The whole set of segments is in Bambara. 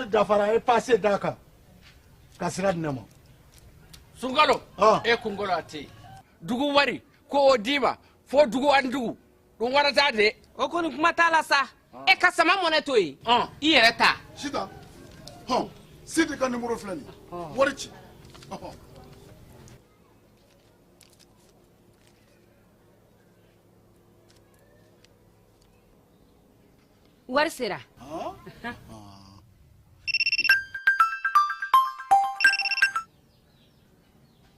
Dafara, a ye pase d'a kan ka sira di ne ma. Sunkalo e kunkolo a tɛ yen. Dugu wari ko o d'i ma fo dugu ani dugu ɗum waɗata de. O kɔni kuma t'a la sa, e ka sama mɔnɛ to yen, i yɛrɛ ta. Sitan, hɔn, Sidi ka nimoro filɛ nin ye, wari ci. Ɔhɔn. Wari sera.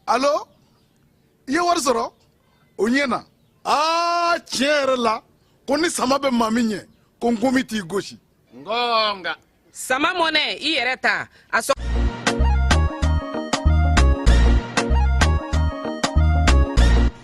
Alo, i ye wari sɔrɔ, o ɲɛna. Aa, tiɲɛ yɛrɛ la, ko ni sama bɛ maa min ɲɛ, ko nkomi t'i gosi. Ngonga. Sama mɔnɛ, i yɛrɛ ta a sɔn.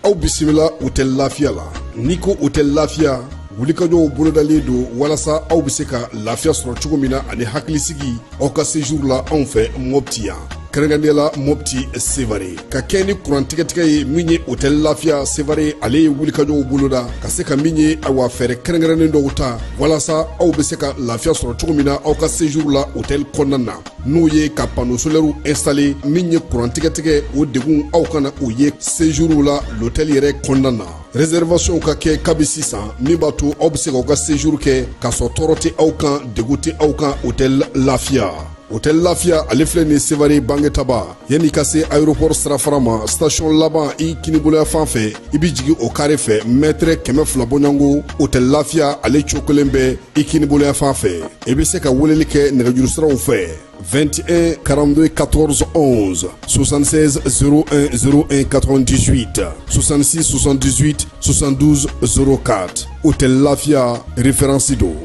Aw bisimila Hôtel Lafiya la. N'i ko Hôtel Lafiya, wulikajɔw bolodalen don walasa aw bɛ se ka lafiya sɔrɔ cogo min na ani hakilisigi aw ka séjour la anw fɛ Mopti yan, kɛrɛnkɛrɛnnenya la Mopti Sevare. Ka kɛ ni kuran tigɛtigɛ ye min ye, Hôtel Lafiya Sevare ale ye wulikajɔw boloda ka se ka min ye, awa, fɛɛrɛ kɛrɛnkɛrɛnnen dɔw ta walasa aw bɛ se ka lafiya sɔrɔ cogo min na aw ka séjour la hôtel kɔnɔna na, n'o ye ka panneau solaire installé. Min ye kuran tigɛtigɛ, o degun aw kana o ye séjour la l'hôtel yɛrɛ kɔnɔna na. Réservation ka kɛ kabi sisan, min b'a to aw bɛ se k'aw ka séjour kɛ k'a sɔrɔ tɔɔrɔ tɛ aw kan, degun tɛ aw kan. Hôtel Lafiya, Hôtel Lafiya ale filɛ nin Sevare Bangetaba, yanni ka se aéroport sirafara ma, station laban i kiniboloya fan fɛ, i bɛ jigin o kare fɛ, mètre 200 bɔɲɔgɔnko, Hôtel Lafiya ale cokolen bɛ i kiniboloya fan fɛ. I bɛ se ka weleli kɛ nɛgɛjuru siraw fɛ: 21 42 14 11, 76 01 01 98, 66 78 72 04. Hôtel Lafia, référence do.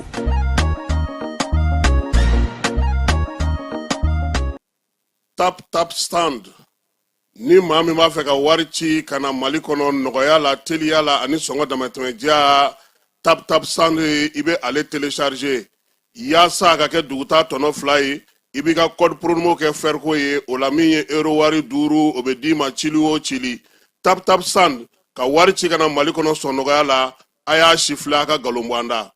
Tap Tap Send, ni maa min b'a fɛ ka wari ci ka na Mali kɔnɔ nɔgɔya la, teliya la ani sɔngɔ damatɛmɛdiya, Tap Tap Send, i bɛ ale télécharger yaasa a ka kɛ duguta tɔnɔ 2 ye. I b'i ka code promo kɛ fɛriko ye o la. Min ye euro wari 5, o bɛ d'i ma cili o cili. Tap Tap Send, ka wari ci ka na Mali kɔnɔ sɔn nɔgɔya la. A y'a si filɛ, a ka nkalon bɔ an da.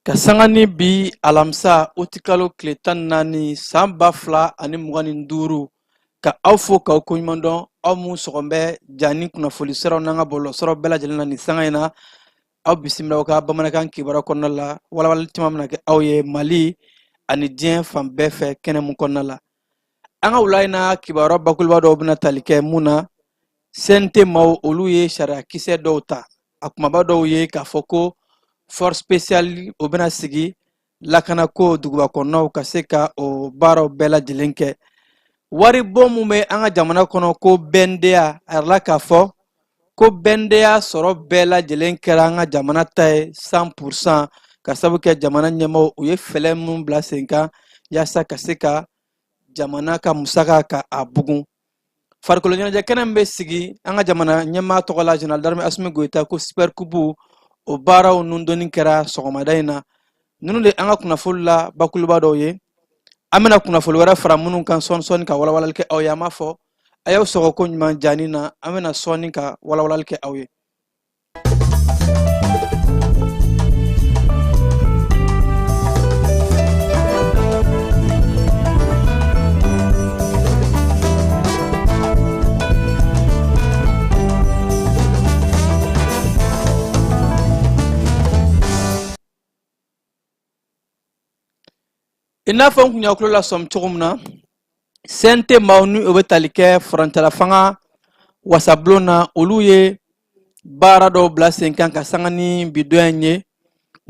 Ka sanga ni bi alamisa utikalo tile 14 san 2025, ka aw fo k'aw koɲuman dɔn, aw mun sɔgɔn bɛ ja ni kunnafoli siraw n'an ka bɔlɔlɔ siraw bɛɛ lajɛlen na nin sanga in na. Aw bisimila aw ka bamanankan kibaruya kɔnɔna la. Walawalali caman bɛna kɛ aw ye Mali ani diɲɛ fan bɛɛ fɛ kɛnɛ mun kɔnɔna la. An ka wula in na kibaruya bakuruba dɔw bɛna tali kɛ mun na: CNT maaw, olu ye sariya kisɛ dɔw ta, a kumaba dɔw ye k'a fɔ ko force spéciale o bɛna sigi lakanako duguba kɔnɔnaw ka se ka o baaraw bɛɛ lajɛlen kɛ. Waribon mun bɛ an ka jamana kɔnɔ ko BNDA, a yirala k'a fɔ ko BNDA sɔrɔ bɛɛ lajɛlen kɛra an ka jamana ta ye 100%, ka sabu kɛ jamana ɲɛmaaw u ye fɛɛrɛ minnu bila sen kan yaasa ka se ka jamana ka musaka ka a bugun. Farikolo ɲɛnajɛ kɛnɛ min bɛ sigi an ka jamana ɲɛmaa tɔgɔ la, général d'armée Asimi Goyita, ko super coupe, o baaraw nundonni kɛra sɔgɔmada in na. Ninnu de an ka kunnafoli la bakuruba dɔw ye. An bɛna kunnafoli wɛrɛ fara minnu kan sɔɔni sɔɔni ka walawalali kɛ aw ye. An b'a fɔ a y'aw sɔgɔ ko ɲuman jani na, an bɛna sɔɔni ka walawalali kɛ aw ye. I n'a fɔ n kun y'aw tulo lasɔmi cogo min na, CNT maaw ni o bɛ tali kɛ furancɛla fanga wasabulon na, olu ye baara dɔw bila sen kan ka sanga ni bi don in ye.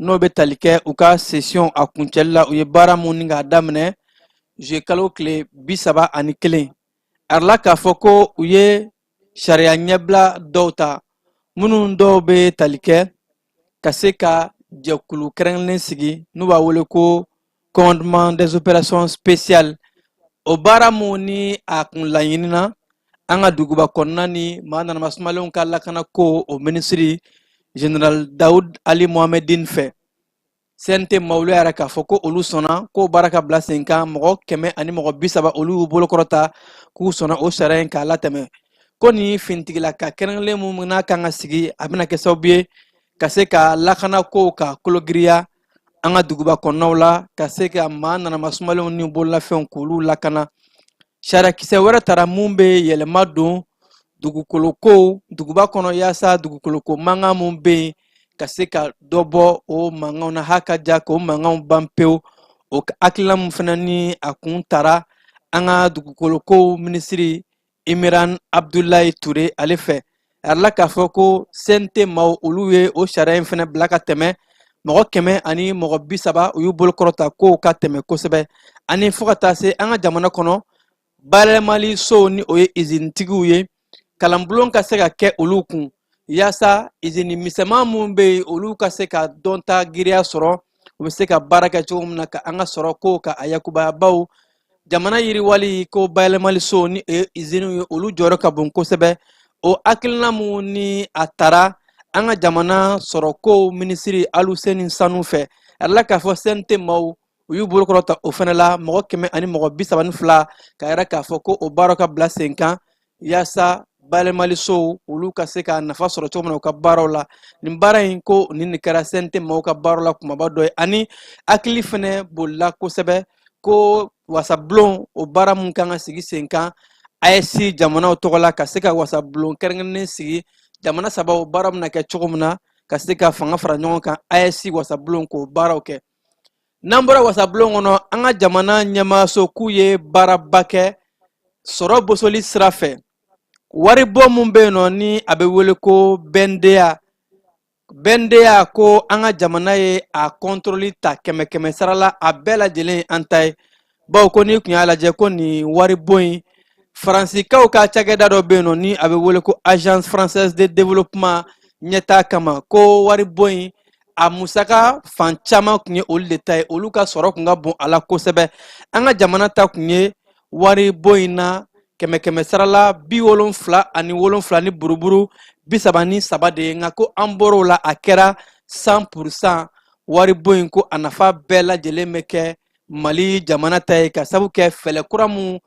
N'o bɛ tali kɛ u ka session a kuncɛli la, u ye baara mun ni k'a daminɛ juillet kalo tile 31. A yirala k'a fɔ ko u ye sariya ɲɛbila dɔw ta, minnu dɔw bɛ tali kɛ ka se ka jɛkulu kɛrɛnkɛrɛnnen sigi n'u b'a wele ko commandement des opérations spéciales. O baara mun ni a kun laɲinina an ka duguba kɔnɔna ni maa nanama sumalenw ka lakana ko o minisiri général Daoud Ali Mohamedine fɛ, CNT maaw y'a yira k'a fɔ ko olu sɔnna k'o baara ka bila sen kan. Mɔgɔ 130, olu y'u bolo kɔrɔta k'u sɔnna o sariya in k'a latɛmɛ. Ko nin finitigilaka kɛrɛnkɛrɛnlen mun n'a kan ka sigi, a bɛna kɛ sababu ye ka se ka lakana kow ka kologiriya an ka duguba kɔnɔnaw la, ka se ka maa nanama sumalenw ni bololafɛnw k'olu lakana. Sariyakisɛ wɛrɛ tara mun bɛ yɛlɛma don dugukoloko duguba kɔnɔ, yaasa dugukoloko mankan mun bɛ yen, ka se ka dɔ bɔ o mankanw na, h'a ka ja k'o mankanw ban pewu. O hakilina mun fana ni a kun tara an ka dugukoloko minisiri Imiran Abdulayi Ture ale fɛ, a yirala k'a fɔ ko CNT maaw, olu ye o sariya in fana bila ka tɛmɛ. Mɔgɔ 130, u y'u bolo kɔrɔta k'o ka tɛmɛ kosɛbɛ. Ani fo ka taa se an ka jamana kɔnɔ bayɛlɛmali sow, ni o ye izinitigiw ye, kalanbulon ka se ka kɛ olu kun, yaasa izini misɛnman minnu bɛ yen, olu ka se ka dɔnta giriya sɔrɔ, u bɛ se ka baara kɛ cogo min na ka an ka sɔrɔ ko ka a yakubaya. Bawo jamana yiriwali ko bayɛlɛmali so ni iziniw ye, olu jɔyɔrɔ ka bon kosɛbɛ. O hakilina mun ni a tara an ka jamana sɔrɔko minisiri Aluseni Sanu fɛ, a yirala k'a fɔ CNT maaw, u y'u bolo kɔrɔta o fana la, mɔgɔ 132, k'a yira k'a fɔ ko o baara ka bila sen kan, yaasa bayɛlɛmalisow, olu ka se ka nafa sɔrɔ cogo min na u ka baaraw la. Nin baara in ko nin de kɛra CNT maaw ka baaraw la kumaba dɔ ye. Ani hakili fɛnɛ bolila kosɛbɛ ko wasabulon, o baara mun kan ka sigi sen kan AES jamanaw tɔgɔ la, ka se ka wasabulon kɛrɛnkɛrɛnnen sigi jamana saba, o baara bɛna kɛ cogo min na ka se ka fanga fara ɲɔgɔn kan, AES wasabulon k'o baaraw kɛ. N'an bɔra wasabulon kɔnɔ, an ka jamana ɲɛmaaso k'u ye baaraba kɛ sɔrɔ bosoli sira fɛ. Waribɔ mun bɛ yen nɔ ni a bɛ wele ko BNDA, BNDA ko an ka jamana ye a kɔntoroli ta kɛmɛ kɛmɛ sara la, a bɛɛ lajɛlen an ta ye. Bawo ko n'i kun y'a lajɛ ko nin waribon in, Faransikaw ka cakɛda dɔ bɛ yen nɔ ni a bɛ wele ko Agence française de développement ɲɛtaa kama, ko waribon in a musaka fan caman tun ye olu de ta ye, olu ka sɔrɔ tun ka bon a la kosɛbɛ. An ka jamana ta tun ye waribon in na kɛmɛ kɛmɛ sara la 77 ni buruburu 33 de ye. Nka ko an bɔr'o la, a kɛra 100%. Waribon in ko a nafa bɛɛ lajɛlen bɛ kɛ Mali jamana ta ye, ka sabu kɛ fɛɛrɛ kura mun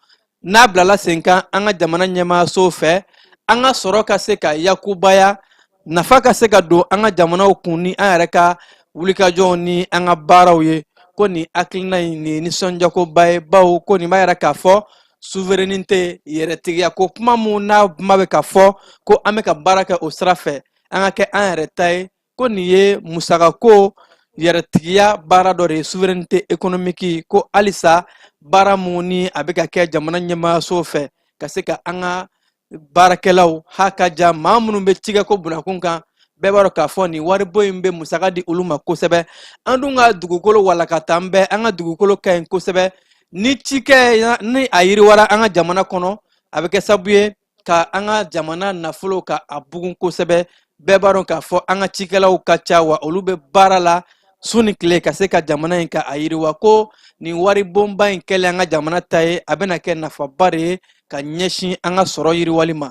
n'a bilala sen kan an ka jamana ɲɛmaaso fɛ, an ka sɔrɔ ka se ka yakubaya, nafa ka se ka don an ka jamanaw kun ni an yɛrɛ ka wulikajɔw ni an ka baaraw ye. Ko nin hakilina in, nin ye nisɔndiyakoba ye, bawo ko nin b'a yira k'a fɔ souveraineté, yɛrɛtigiya ko kuma mun n'a kuma bɛ ka fɔ ko an bɛ ka baara kɛ o sira fɛ, an ka kɛ an yɛrɛ ta ye, ko nin ye musakako yɛrɛtigiya baara dɔ de ye, souveraineté économique. Ko halisa baara mun ni a bɛ ka kɛ jamana ɲɛmaayaso fɛ, ka se ka an ka baarakɛlaw ha ka ja, maa minnu bɛ cikɛko bunakun kan, bɛɛ b'a dɔn k'a fɔ nin waribon in bɛ musaka di olu ma kosɛbɛ. An dun ka dugukolo walakata an bɛɛ, an ka dugukolo ka ɲi kosɛbɛ. Ni cikɛ ni a yiriwara an ka jamana kɔnɔ, a bɛ kɛ sababu ye ka an ka jamana nafolo ka a bugun kosɛbɛ. Bɛɛ b'a dɔn k'a fɔ an ka cikɛlaw ka ca, wa olu bɛ baara la su ni tile ka se ka jamana in ka a yiriwa. Ko nin waribonba in kɛlen an ka jamana ta ye, a bɛna kɛ nafaba de ye ka ɲɛsin an ka sɔrɔ yiriwali ma.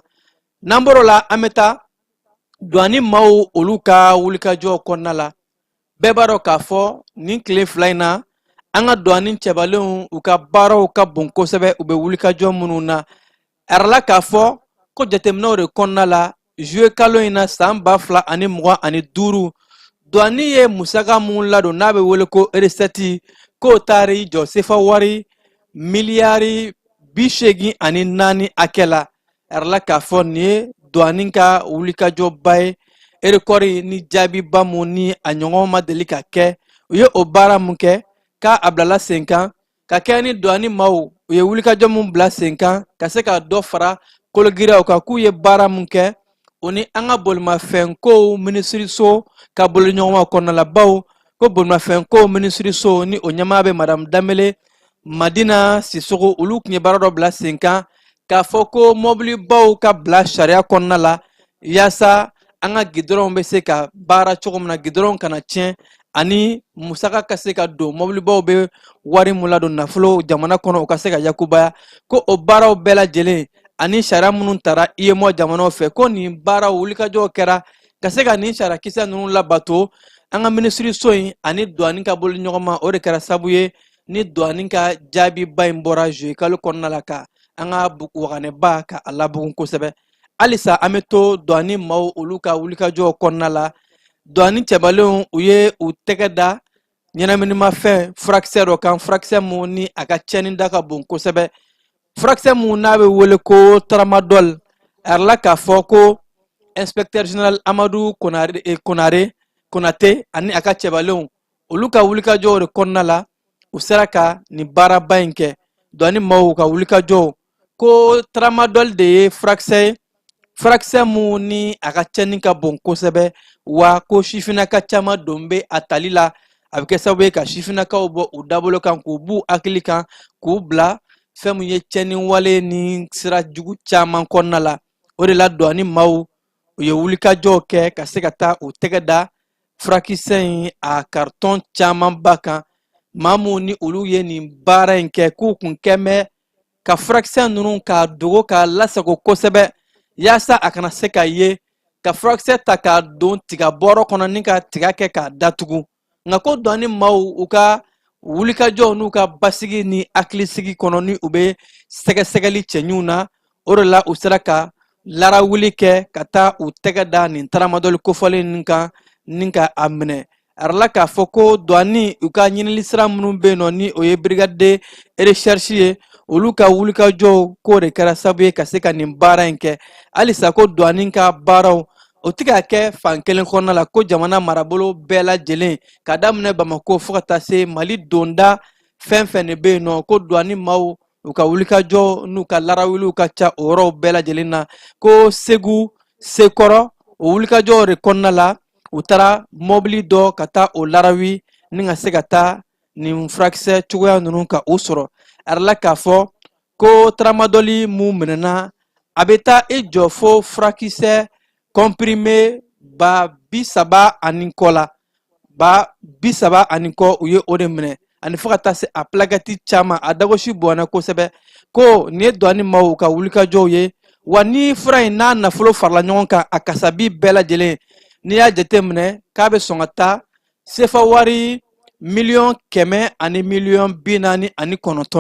N'an bɔr'o la, an bɛ taa duwani maaw, olu ka wulikajɔ kɔnɔna la. Bɛɛ b'a dɔn k'a fɔ nin tile 2 in na, an ka duwani cɛbalenw, u ka baaraw ka bon kosɛbɛ, u bɛ wulikajɔ minnu na. A yirala k'a fɔ ko jateminɛw de kɔnɔna la, juillet kalo in na san 2025, duwani ye musaka mun ladon n'a bɛ wele ko recette, k'o taar'i jɔ sefa wari miliyari 84 hakɛ la. A yirala k'a fɔ nin ye duwani ka wulikajɔba ye, record ni jaabiba mun ni a ɲɔgɔn ma deli ka kɛ. U ye o baara mun kɛ k'a a bilala sen kan ka kɛ ni duwani maaw, u ye wulikajɔ mun bila sen kan ka se ka dɔ fara kologiriyaw kan, k'u ye baara mun kɛ o ni an ka bolimafɛnkow minisiriso ka boloɲɔgɔnma kɔnɔna la, bawo Ko bolimafɛnko minisiriso ni o ɲɛmaa bɛ Madamu Danbele Madina Sisoko, olu tun ye baara dɔ bila sen kan k'a fɔ ko mɔbilibaw ka bila sariya kɔnɔna la, yaasa an ka gidɔrɔnw bɛ se ka baara cogo min na, gidɔrɔnw kana tiɲɛ ani musaka ka se ka don mɔbilibaw bɛ wari mun ladon nafolo jamana kɔnɔ, o ka se ka yakubaya. Ko o baaraw bɛɛ lajɛlen ani sariya minnu tara UEMOA jamanaw fɛ, ko nin baaraw wulikajɔw kɛra ka se ka nin sariyakisɛ ninnu labato. An ka minisiriso in ani duwani ka bolo ɲɔgɔnma, o de kɛra sabu ye ni duwani ka jaabiba in bɔra juillet kalo kɔnɔna la, ka an ka waganɛba ka a labugun kosɛbɛ. Halisa an bɛ to duwani maaw olu ka wulikajɔw kɔnɔna la. Duwani cɛbalenw, u ye u tɛgɛ da ɲɛnaminimafɛn furakisɛ dɔ kan, furakisɛ mun ni a ka tiɲɛni da ka bon kosɛbɛ, furakisɛ mun n'a bɛ wele ko tramadol. A yirala k'a fɔ ko inspecteur général Amadu Konare, eh, Konare Konate ani a ka cɛbalenw, olu ka wulikajɔw de kɔnɔna la, u sera ka nin baaraba in kɛ. Duwani maaw ka wulikajɔw ko tramadol de ye furakisɛ ye, furakisɛ mun ni a ka tiɲɛni ka bon kosɛbɛ, wa ko sifinnaka caman don bɛ a tali la. A bɛ kɛ sababu ye ka sifinnakaw bɔ u dabolo kan, k'u b'u hakili kan, k'u bila fɛn mun ye tiɲɛni wale ni sira jugu caman kɔnɔna la. O de la duwani maaw, u ye wulikajɔw kɛ ka se ka taa u tɛgɛ da furakisɛ in a karitɔn camanba kan. Maa minnu ni olu ye nin baara in kɛ, k'u kun kɛn bɛ ka furakisɛ ninnu k'a dogo, k'a lasago kosɛbɛ, yaasa a kana se ka ye, ka furakisɛ ta k'a don tiga bɔrɔ kɔnɔ ni ka tiga kɛ k'a datugu. Nka ko duwani maaw, u ka wulikajɔw n'u ka basigi ni hakilisigi kɔnɔ, ni u bɛ sɛgɛsɛgɛli cɛɲiw na, o de la u sera ka larawuli kɛ ka taa u tɛgɛ da nin taramadɔli kofɔlen nin kan ni ka a minɛ. A yirala k'a fɔ ko duwani, u ka ɲinili sira minnu bɛ yen nɔ, ni o ye brigade de recherche ye, olu ka wulikajɔw k'o de kɛra sababu ye ka se ka nin baara in kɛ. Halisa ko duwani ka baaraw, o tɛ ka kɛ fan kelen kɔnɔna la, ko jamana marabolo bɛɛ lajɛlen, ka daminɛ Bamakɔ fo ka taa se Mali donda fɛn fɛn de bɛ yen nɔ, ko duwani maaw, u ka wulikajɔ n'u ka larawuliw ka ca o yɔrɔw bɛɛ lajɛlen na. Ko Segu Sekɔrɔ, o wulikajɔw de kɔnɔna la, u taara mɔbili dɔ ka taa o larawi ni ka se ka taa nin furakisɛ cogoya ninnu ka o sɔrɔ. A yirala k'a fɔ ko taramadɔli mun minɛna, a bɛ taa i jɔ fo furakisɛ kɔnpirime 30,000 ani kɔ la, 30,000 ani kɔ, u ye o de minɛ, ani fo ka taa se a plakɛti caman, a dagosi bonyana kosɛbɛ. Ko nin ye duwani maaw ka wulikajɔw ye. Wa ni fura in n'a nafolo farala ɲɔgɔn kan, a kasabi bɛɛ lajɛlen, n'i y'a jateminɛ k'a bɛ sɔn ka taa sefa wari 149 miliyɔn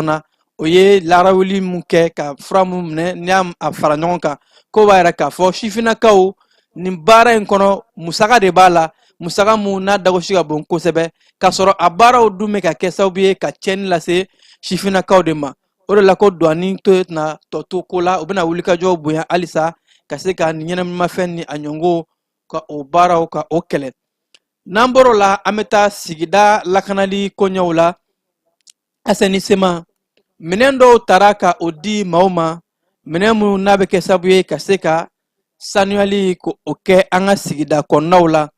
na. O ye larawuli mun kɛ ka fura mun minɛ, n'i y'a fara ɲɔgɔn kan, k'o b'a yira k'a fɔ sifinnakaw, nin baara in kɔnɔ, musaka de b'a la, musaka mun n'a dagosi ka bon kosɛbɛ, k'a sɔrɔ a baaraw dun bɛ ka kɛ sababu ye ka tiɲɛni lase sifinnakaw de ma. O de la ko duwani to tɛna tɔ to ko la, u bɛna wulikajɔw bonya halisa ka se ka nin ɲɛnaminimafɛn ni a ɲɔngo ka o baaraw ka o kɛlɛ. N'an bɔr'o la, an bɛ taa sigida lakanali koɲɛw la. Assainissement minɛn dɔw tara ka o di maaw ma, minɛn minnu n'a bɛ kɛ sababu ye ka se ka sanuyali ko o kɛ an ka sigida kɔnɔnaw la.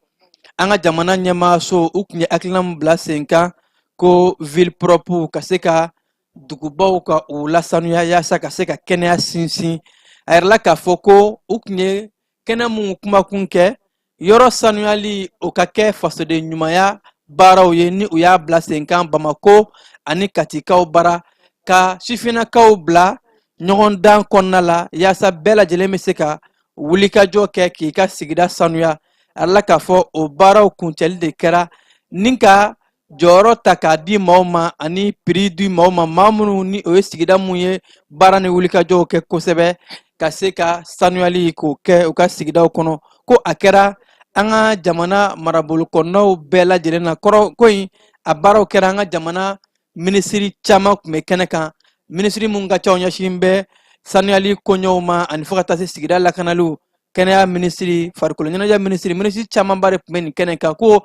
An ka jamana ɲɛmaaso, u tun ye hakilina min bila sen kan ko ville propre, ka se ka dugubaw ka u lasanuya yaasa ka se ka kɛnɛya sinsin, a yirala k'a fɔ ko u tun ye kɛnɛ mun kumakun kɛ, yɔrɔ sanuyali o ka kɛ fasoden ɲumanya baaraw ye, ni u y'a bila sen kan Bamako ani Katikaw bara, ka sifinnakaw bila ɲɔgɔndan kɔnɔna la, yaasa bɛɛ lajɛlen bɛ se ka wulikajɔ kɛ k'i ka sigida sanuya. A yirala k'a fɔ o baaraw kuncɛli de kɛra ni ka jɔyɔrɔ ta k'a di maaw ma ani prix di maaw ma, maa minnu ni o ye sigida mun ye baara ni wulikajɔw kɛ kosɛbɛ ka se ka sanuyali k'o kɛ u ka sigidaw kɔnɔ. Ko a kɛra an ka jamana marabolo kɔnɔnaw bɛɛ lajɛlen na. Kɔrɔ ko in a baaraw kɛra, an ka jamana minisiri caman tun bɛ kɛnɛ kan, minisiri mun ka ca ɲɛsin bɛ sanuyali koɲɛw ma ani fo ka taa se sigida lakanaliw, kɛnɛya minisiri, farikolo ɲɛnajɛ minisiri, minisiri camanba de tun bɛ nin kɛnɛ kan. Ko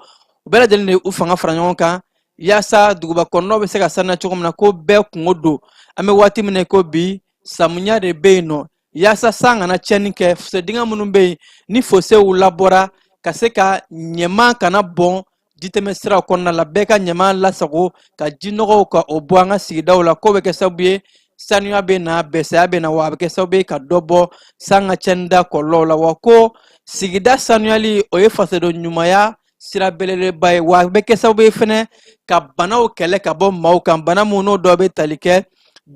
u bɛɛ lajɛlen de u fanga fara ɲɔgɔn kan yaasa duguba kɔnɔnaw bɛ se ka sanuya cogo min na. Ko bɛɛ kungo don, an bɛ waati min na ko bi, samiya de bɛ yen nɔ, yaasa san kana tiɲɛni kɛ, fosse dingɛ minnu bɛ yen ni fossew labɔra ka se ka ɲɛman kana bɔn Jitɛmɛ siraw kɔnɔna la, bɛɛ ka ɲama lasago, ka jinɔgɔw ka o bɔ an ka sigidaw la, k'o bɛ kɛ sababu ye sanuya bɛ na, bɛsɛya bɛ na, wa a bɛ kɛ sababu ye ka dɔ bɔ san ka cɛnida kɔlɔlɔw la. Wa ko sigida sanuyali, o ye fasoden ɲumanya sira belebeleba ye, wa a bɛ kɛ sababu ye fɛnɛ ka banaw kɛlɛ ka bɔ maaw kan, bana minnu n'o dɔ bɛ tali kɛ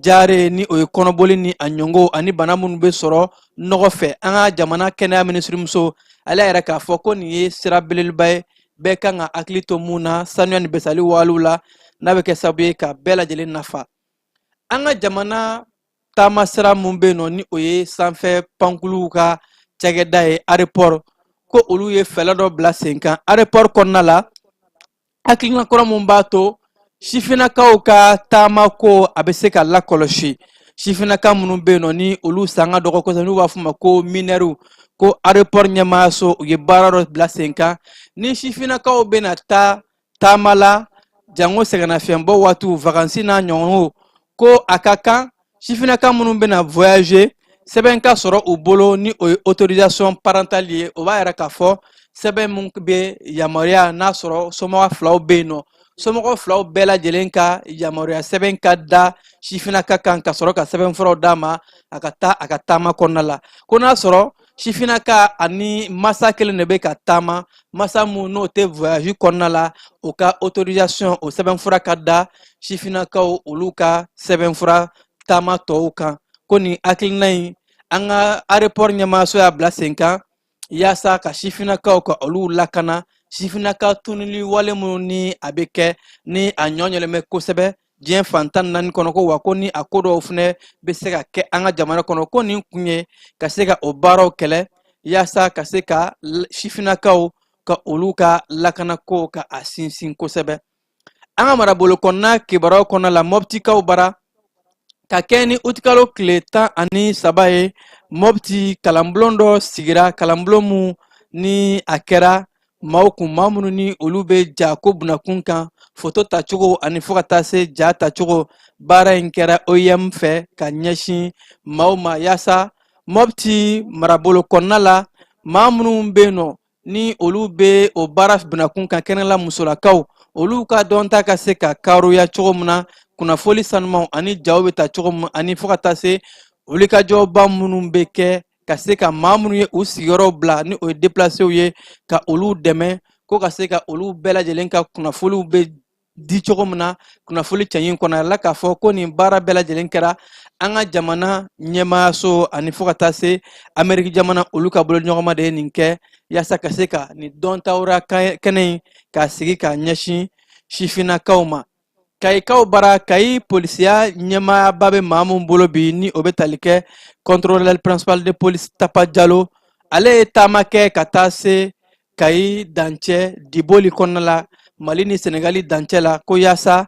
jare ni o ye kɔnɔboli ni a ɲɔngo, ani bana minnu bɛ sɔrɔ nɔgɔ fɛ. An ka jamana kɛnɛya minisirimuso, ale yɛrɛ k'a fɔ ko nin ye sira belebeleba ye, bɛɛ kan ka hakili to mun na sanuya ni bɛsali waliw la, n'a bɛ kɛ sababu ye ka bɛɛ lajɛlen nafa. An ka jamana taamasira mun bɛ yen nɔ, ni o ye sanfɛ pankuluw ka cakɛda ye, aéroport, ko olu ye fɛɛrɛ dɔ bila sen kan aéroport kɔnɔna la, hakilina kura mun b'a to sifinnakaw ka taama ko a bɛ se ka lakɔlɔsi. Sifinnaka minnu bɛ yen nɔ, ni olu san ka dɔgɔ kosɛbɛ, n'u b'a fɔ ma ko minɛriw, ko aéroport ɲɛmaayaso, u ye baara dɔ bila sen kan. Ni sifinnakaw bɛna taa taama la, jango sɛgɛnnafiɲɛbɔ waatiw, vakansi n'a ɲɔgɔnw, ko a ka kan sifinnaka minnu bɛna voyager, sɛbɛn ka sɔrɔ u bolo, ni o ye autorisation parentale ye. O b'a yira k'a fɔ sɛbɛn min bɛ yamaruya, n'a sɔrɔ somɔgɔ filaw bɛ yen nɔ, somɔgɔ filaw bɛɛ lajɛlen ka yamaruya sɛbɛn ka da sifinnaka kan, ka sɔrɔ ka sɛbɛnfuraw d'a ma a ka taa a ka taama kɔnɔna la. Ko n'a sɔrɔ sifinnaka ani masa kelen de bɛ ka taama, masa mun n'o tɛ voyage kɔnɔna la, o ka autorisation, o sɛbɛnfura ka da sifinnakaw olu ka sɛbɛnfura taama tɔw kan. Ko nin hakilina in, an ka aéroport ɲɛmaayaso y'a bila sen kan yaasa ka sifinnakaw ka olu lakana sifinnaka tunuli wale minnu ni a bɛ kɛ, ni a ɲɔ ɲɛlen bɛ kosɛbɛ diɲɛ fan 14 kɔnɔ. Ko wa ko ni a ko dɔw fɛnɛ bɛ se ka kɛ an ka jamana kɔnɔ, ko nin kun ye ka se ka o baaraw kɛlɛ, yaasa ka se ka sifinnakaw ka olu ka lakanako ka a sinsin kosɛbɛ. An ka marabolo kɔnɔna kibaruyaw kɔnɔna la, Mɔptikaw bara, ka kɛ ni utikalo tile 13 ye, Mɔpti kalanbulon dɔ sigira, kalanbulon mun ni a kɛra maaw kun, maa minnu ni olu bɛ ja ko bunakun kan, foto tacogo ani fo ka taa se ja tacogo. Baara in kɛra OIM fɛ ka ɲɛsin maaw ma, yaasa Mɔpti marabolo kɔnɔna la, maa minnu bɛ yen nɔ ni olu bɛ o baara bunakun kan, kɛnɛla musolakaw, olu ka dɔnta ka se ka karoya cogo min na, kunnafoli sanumanw ani jaw bɛ ta cogo min, ani fo ka taa se wulikajɔba minnu bɛ kɛ ka se ka maa minnu ye u sigiyɔrɔw bila, ni o ye déplacéw ye, ka olu dɛmɛ, ko ka se ka olu bɛɛ lajɛlen ka kunnafoliw bɛ di cogo min na kunnafoli cɛɲi kɔnɔ. La k'a fɔ ko nin baara bɛɛ lajɛlen kɛra an ka jamana ɲɛmaayaso ani fo ka taa se Ameriki jamana, olu ka boloɲɔgɔnma de ye nin kɛ, yaasa ka se ka nin dɔntawura kɛnɛ in k'a sigi k'a ɲɛsin sifinnakaw ma. Kayikaw bara, Kayi polisiya ɲɛmaayaba bɛ maa min bolo bi, ni o bɛ tali kɛ contrôleur principal de police Tapa Jalo, ale ye taama kɛ ka taa se Kayi dancɛ Diboli kɔnɔna la, Mali ni Senegali dancɛ la, ko yaasa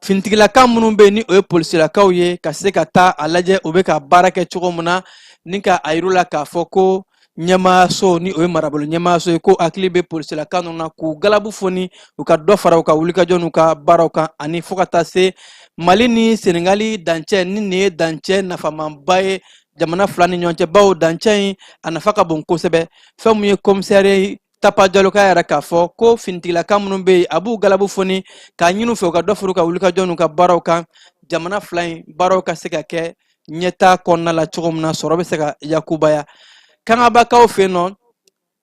finitigilaka minnu bɛ yen, ni o ye polisilakaw ye, ka se ka taa a lajɛ u bɛ ka baara kɛ cogo min na, ni ka a yir'u la k'a fɔ ko ɲɛmaayaso, ni o ye marabolo ɲɛmaayaso ye, ko hakili bɛ polisilaka ninnu na, k'u galabu foni, u ka dɔ fara u ka wulikajɔ n'u ka baaraw kan, ani fo ka taa se Mali ni Senegali dancɛ, ni nin ye dancɛ nafamanba ye jamana fila ni ɲɔgɔn cɛ, bawo dancɛ in a nafa ka bon kosɛbɛ. Fɛn mun ye komisɛri Tapa Jalo k'a yɛrɛ k'a fɔ ko finitigilaka minnu bɛ yen, a b'u galabu foni k'a ɲini u fɛ u ka dɔ fara u ka wulikajɔ n'u ka baaraw kan, jamana fila in baaraw ka se ka kɛ ɲɛtaa kɔnɔna la cogo min na, sɔrɔ bɛ se ka yakubaya. Kangabakaw fɛ yen nɔ,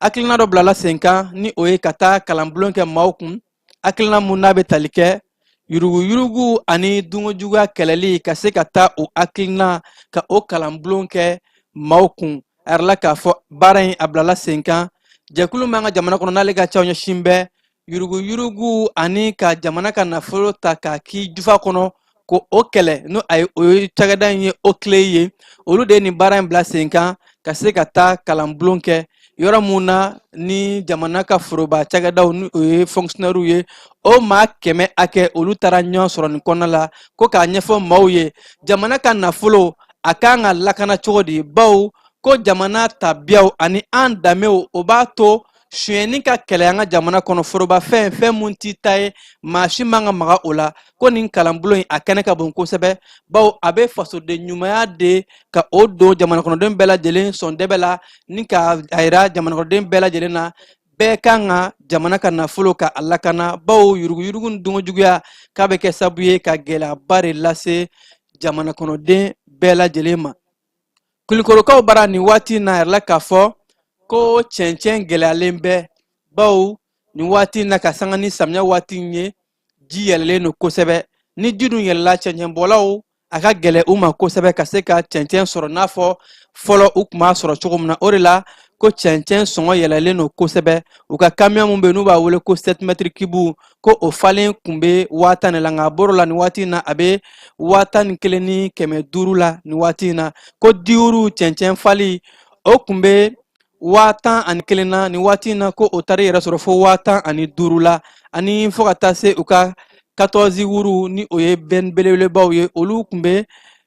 hakilina dɔ bilala sen kan, ni o ye ka taa kalanbulon kɛ maaw kun, hakilina mun n'a bɛ tali kɛ yuruguyurugu ani dunkojuguya kɛlɛli, ka se ka taa o hakilina ka o kalanbulon kɛ maaw kun. A yirala k'a fɔ baara in a bilala sen kan jɛkulu min an ka jamana kɔnɔ, n'ale ka caw ɲɛsin bɛ yuruguyurugu ani ka jamana ka nafolo ta k'a k'i jufa kɔnɔ, ko o kɛlɛ, n'o a ye o ye cakɛda in ye OCLEI ye, olu de ye nin baara in bila sen kan, ka se ka taa kalanbulon kɛ yɔrɔ mun na ni jamana ka foroba cakɛdaw, ni o ye fonctionnaires ye, o maa 100 hakɛ, olu taara ɲɔgɔn sɔrɔ nin kɔnɔna la, ko k'a ɲɛfɔ maaw ye jamana ka nafolo a kan ka lakana cogo di, bawo ko jamana tabiyaw ani an danbew, o b'a to sonyɛni ka kɛlɛ an ka jamana kɔnɔ, forobafɛn, fɛn mun t'i ta ye, maa si man ka maga o la. Ko nin kalanbulon in a kɛnɛ ka bon kosɛbɛ, bawo a bɛ fasoden ɲumanya de ka o don jamana kɔnɔden bɛɛ lajɛlen sɔndɛbɛ la, ni ka a yira jamana kɔnɔden bɛɛ lajɛlen na Bɛɛ kan ka jamana ka nafolo ka a lakana, bawo yuruguyurugu ni dunkojuguya k'a bɛ kɛ sababu ye ka gɛlɛyaba de lase jamana kɔnɔden bɛɛ lajɛlen ma. Kulikɔrɔkaw bara nin waati in na, a yirala k'a fɔ ko cɛncɛn gɛlɛyalen bɛ, bawo nin waati in na, ka sanga ni samiya waati in ye, ji yɛlɛlen don kosɛbɛ. Ni ji dun yɛlɛla, cɛncɛnbɔlaw a ka gɛlɛ u ma kosɛbɛ ka se ka cɛncɛn sɔrɔ n'a fɔ fɔlɔ u tun b'a sɔrɔ cogo min na. O de la ko cɛncɛn sɔngɔ yɛlɛlen don kosɛbɛ. U ka kamiyɔn min bɛ yen n'u b'a wele ko 7 mètres cubes, ko o falen kun bɛ 10,000 de la, nka a bɔr'o la, nin waati in na a bɛ 11,500 la nin waati in na. Ko diwuru cɛncɛn fali, o kun bɛ 11,000 na, nin waati in na ko o taara yɛrɛ sɔrɔ fo 15,000 la. Ani fo ka taa se u ka 14 wuru, ni o ye bɛn belebelebaw ye, olu tun bɛ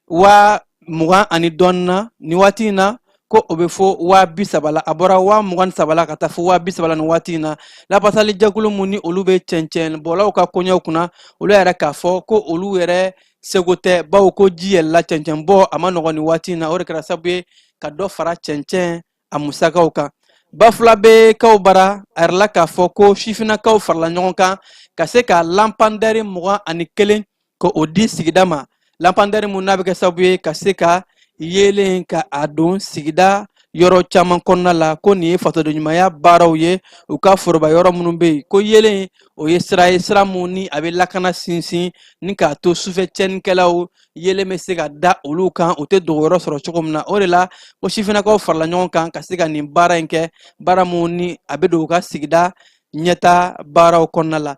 20,000 ani dɔɔnin na, nin waati in na ko o bɛ fo 30,000 la. A bɔra 23 la ka taa fo 30,000 la nin waati in na. Lafasali jɛkulu mun ni olu bɛ cɛncɛnbɔlaw ka koɲɛw kunna, olu yɛrɛ k'a fɔ ko olu yɛrɛ seko tɛ, bawo ko ji yɛlɛla, cɛncɛnbɔ a ma nɔgɔn nin waati in na. O de kɛra sababu ye ka dɔ fara cɛncɛn a musakaw kan. Bafulabekaw bara, a yirala k'a fɔ ko sifinnakaw farala ɲɔgɔn kan ka se ka lanpandɛri 21 ka o di sigida ma, lanpandɛri mun n'a bɛ kɛ sababu ye ka se ka yeelen ka a don sigida yɔrɔ caman kɔnɔna la. Ko nin ye fasodenɲumanya baaraw ye u ka foroba yɔrɔ minnu bɛ yen. Ko yeelen o ye sira ye, sira mun ni a bɛ lakana sinsin ni k'a to sufɛ tiɲɛnikɛlaw yeelen bɛ se ka da olu kan, u tɛ dogoyɔrɔ sɔrɔ cogo min na. O de la ko sifinnakaw farala ɲɔgɔn kan ka se ka nin baara in kɛ, baara mun ni a bɛ don u ka sigida ɲɛta baaraw kɔnɔna la.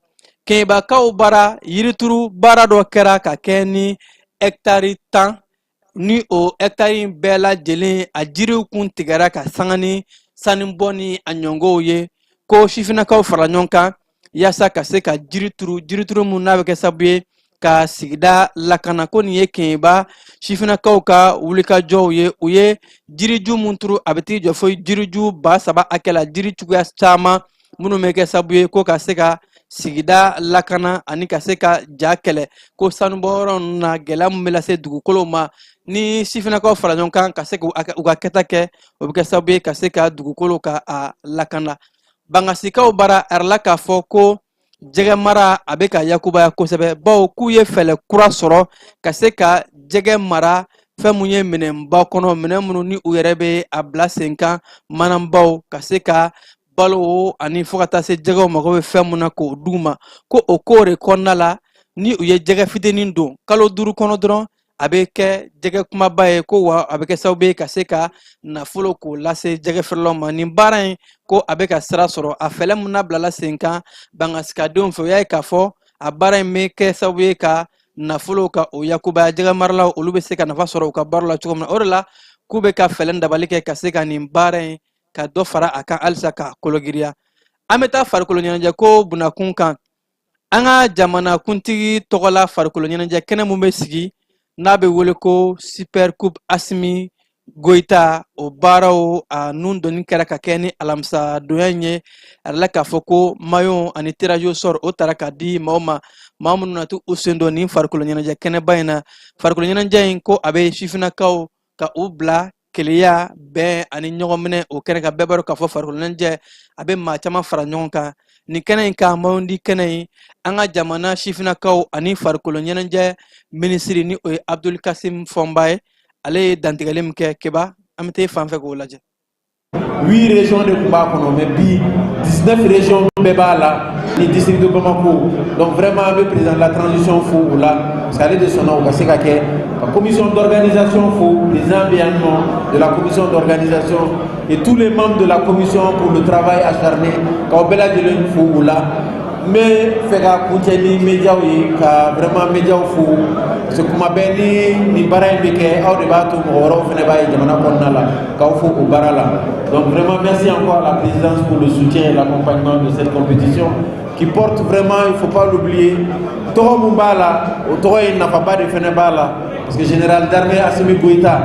Kɛɲɛbakaw bara, yirituru baara dɔ kɛra ka kɛ ni hɛkitari 10, ni o hɛkitari in bɛɛ lajɛlen a jiriw kun tigɛra ka sanga ni sanubɔ ni a ɲɔngɔw ye. Ko sifinnakaw farala ɲɔgɔn kan yaasa ka se ka jiri turu, jirituru mun n'a bɛ kɛ sababu ye ka sigida lakana. Ko nin ye Kɛɲɛba sifinnakaw ka wulikajɔw ye. U ye jiriju mun turu, a bɛ t'i jɔ fo jiriju 3000 hakɛ la, jiri cogoya caman minnu bɛ kɛ sababu ye ko ka se ka sigida lakana ani ka se ka ja kɛlɛ. Ko sanubɔyɔrɔ ninnu na, gɛlɛya min bɛ lase dugukolow ma, ni sifinnakaw fara ɲɔgɔn kan ka se k'u ka kɛta kɛ, o bɛ kɛ sababu ye ka se ka dugukolo ka a lakana. Bangasikaw bara, a yirala k'a fɔ ko jɛgɛ mara a bɛ ka yakubaya kosɛbɛ, bawo k'u ye fɛɛrɛ kura sɔrɔ ka se ka jɛgɛ mara fɛn mun ye minɛnba kɔnɔ, minɛn minnu ni u yɛrɛ bɛ a bila sen kan, mananbaw, ka se ka balo ani fo ka taa se jɛgɛw mago bɛ fɛn mun na k'o d'u ma. Ko o ko de kɔnɔna la, ni u ye jɛgɛ fitinin don, kalo 5 kɔnɔ dɔrɔn a bɛ kɛ jɛgɛ kumaba ye. Ko wa a bɛ kɛ sababu ye ka se ka nafolo k'o lase jɛgɛ feerelaw ma. Nin baara in, ko a bɛ ka sira sɔrɔ a fɛɛrɛ mun nabilala sen kan bangasikadenw fɛ, o y'a ye k'a fɔ a baara in bɛ kɛ sababu ye ka nafolo ka o yakubaya, jɛgɛ maralaw olu bɛ se ka nafa sɔrɔ u ka baara la cogo min na. O de la k'u bɛ ka fɛɛrɛ dabali kɛ ka se ka nin baara in ka dɔ fara a kan halisa ka kologiriya. An bɛ taa farikolo ɲɛnajɛ ko bunakun kan. An ka jamanakuntigi tɔgɔla farikolo ɲɛnajɛ kɛnɛ mun bɛ sigi n'a bɛ wele ko Super Coupe Asimi Goyita, o baaraw a nun donni kɛra ka kɛ ni alamisa donya in ye. A yirala k'a fɔ ko maillot ani tirage au sort o tara ka di maaw ma, maa minnu na t'u sen don nin farikolo ɲɛnajɛ kɛnɛba in na. Farikolo ɲɛnajɛ in, ko a bɛ sifinnakaw ka u bila kelenya, bɛn ani ɲɔgɔnminɛ o kɛnɛ kan. Bɛɛ b'a dɔn k'a fɔ farikolo ɲɛnajɛ a bɛ maa caman fara ɲɔgɔn kan. Nin kɛnɛ in kan, maillot di kɛnɛ in, an ka jamana sifinnakaw ani farikolo ɲɛnajɛ minisiri, ni o ye Abdul Kasim Fɔnba ye, ale ye dantigɛli min kɛ. Keba, an bɛ taa fan fɛ k'o lajɛ. Huit régions de tun b'a kɔnɔ, mais bi 19 régions bɛɛ b'a la ni district de Bamako. Donc vraiment, an bɛ président de la transition fo o la, parce que ale de sɔnna o ka se ka kɛ. Ka commission d'organisation fo, président bɛ yan nɔ de la commission d'organisation et tous les membres de la commission pour le travail acharné, k'aw bɛɛ lajɛlen fo o la. N bɛ fɛ ka kuncɛ ni médiaw ye, ka vraiment médiaw fo, parce que kuma bɛɛ ni nin baara in bɛ kɛ, aw de b'a to mɔgɔ wɛrɛw fana b'a ye jamana kɔnɔna la, k'aw fo o baara la. Donc vraiment, merci encore à la présidence pour le soutien et l'accompagnement de cette compétition qui porte vraiment, il faut pas l'oublier, tɔgɔ mun b'a la, o tɔgɔ in nafaba de fana b'a la, parce que général d'armée Assimi Goïta,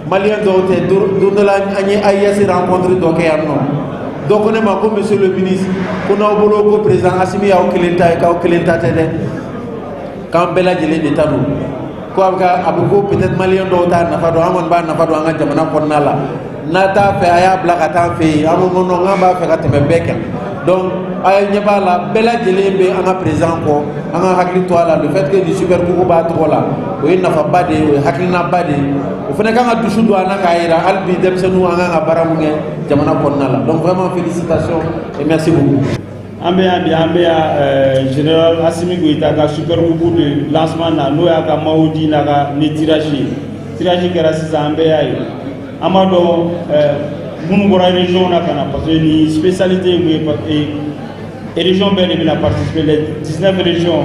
malien dɔw tɛ. Don dɔ la, an ye AES rencontre dɔ kɛ yan nɔ, dɔ ko ne ma ko monsieur le ministre, ko n'aw bolo ko président Assimi y'aw kelen ta ye, k'aw kelen ta tɛ dɛ, k'an bɛɛ lajɛlen de ta don. Ko a bɛ ka a bɛ ko peut-être malien dɔw t'a nafa dɔn, an kɔni b'a nafa dɔn an ka jamana kɔnɔna la. N'a t'a fɛ, a y'a bila ka taa an fɛ yen. An ko non, k'an b'a fɛ ka tɛmɛ bɛɛ kan. Donc a ye ɲɛ b'a la, bɛɛ lajɛlen bɛ an ka président kɔ. An ka hakili to a la, le fait que ni super coupe b'a tɔgɔ la, o ye nafaba de ye, o ye hakilinaba de ye. O fana kan ka dusu don an na k'a yira hali bi denmisɛnninw, an kan ka baara mun kɛ jamana kɔnɔna la. Donc vraiment, félicitations et merci beaucoup. An bɛ yan bi, an bɛ yan général Assimi Goïta ka super coupe de lancement na, n'o y'a ka maillot di n'a ka ni tirage ye. Tirage kɛra sisan, an bɛɛ y'a ye. An b'a dɔn minnu bɔra région na ka na, parce que nin spécialité ye mun ye, région bɛɛ de bɛna participer, les 19 régions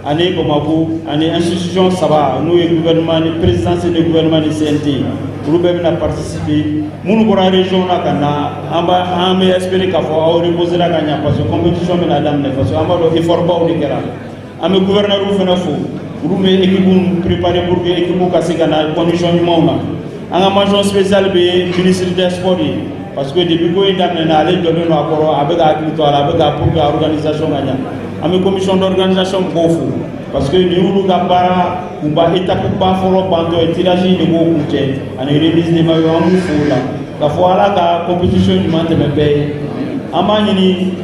ani Bamako ani institution saba, n'o ye gouvernement ni présidence ni gouvernement ni CNT, olu bɛɛ bɛna participer. Minnu bɔra région na ka na, an b'a an bɛ espérer k'a fɔ aw reposer ka ɲa, parce que compétition bɛna daminɛ, parce que an b'a dɔn effort baw de kɛra. An bɛ gouverneur fana fo, olu bɛ équipe préparer pour que équipe ka se ka na condition ɲumanw na. An ka mention spéciale bɛ ministre des Sports ye, parce que depuis ko in daminɛna, ale jɔlen don a kɔrɔ, a bɛ ka hakili to a la, a bɛ ka pour que organisation ka ɲa. An bɛ commission d'organisation mɔgɔw fo, parce que nin y'olu ka baara kunba, étape ba fɔlɔ bantɔ ye, tirage de b'o kuncɛ ani remise de maillot. An b'u fo o la k'a fɔ Ala ka compétition ɲuman tɛmɛ bɛɛ ye. An b'a ɲini,